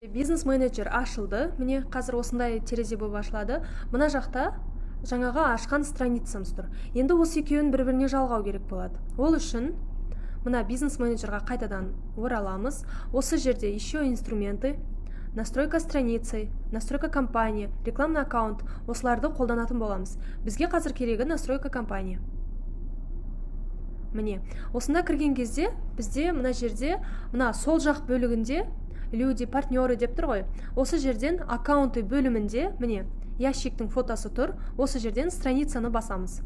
Бизнес-менеджер ашылды. Міне, қазір осындай терезе болып ашылады. Мына жақта жаңағы ашқан страницамыз тұр. Енді осы екеуін бір-біріне жалғау керек болады. Ол үшін мына бизнес-менеджерға қайтадан ораламыз. Осы жерде еще инструменты, настройка страницы, настройка компании, рекламный аккаунт, осыларды қолданатын боламыз. Бізге қазір керегі настройка компании. Міне, осында кірген кезде бізде мына жерде, мына сол жақ бөлігінде люди, партнеры деп тұр ғой. Осы жерден аккаунты бөлімінде, міне, ящиктің фотосы тұр. Осы жерден страницаны басамыз.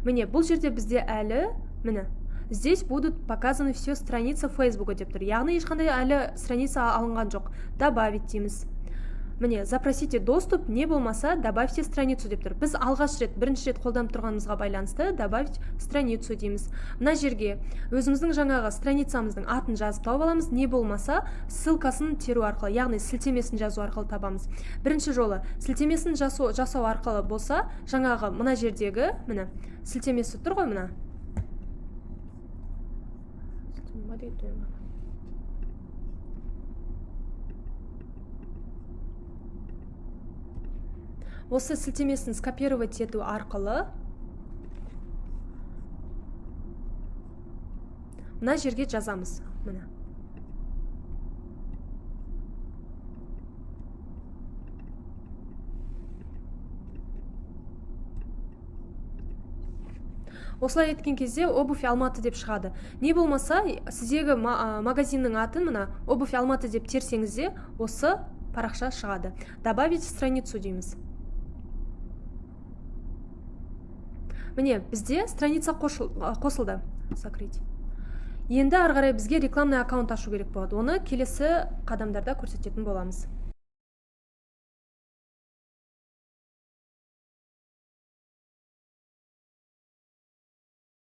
Міне, бұл жерде бізде әлі, міне, здесь будут показаны все страницы Фейсбука деп тұр. Яғни ешқандай әлі страница алынған жоқ. Добавить дейміз. Міне, запросите доступ, не болмаса добавьте страницу деп тұр. Біз алғаш рет, бірінші рет қолданып тұрғанымызға байланысты добавить страницу дейміз. Мына жерге өзіміздің жаңағы страницамыздың атын жазып тауып аламыз, не болмаса ссылкасын теру арқылы, яғни сілтемесін жазу арқылы табамыз. Бірінші жолы сілтемесін жасау арқылы болса, жаңағы мына жердегі, міне, сілтемесі тұр ғой, мына. Осы сілтемесін скопировать ету арқылы мына жерге жазамыз. Міне. Осылай еткен кезде обувь Алматы деп шығады. Не болмаса сіздегі магазиннің атын мына обувь Алматы деп терсеңіз де осы парақша шығады. Добавить страницу дейміз. Міне, бізде страница қосылды. Закрыть. Енді ары қарай бізге рекламный аккаунт ашу керек болады. Оны келесі қадамдарда көрсететін боламыз.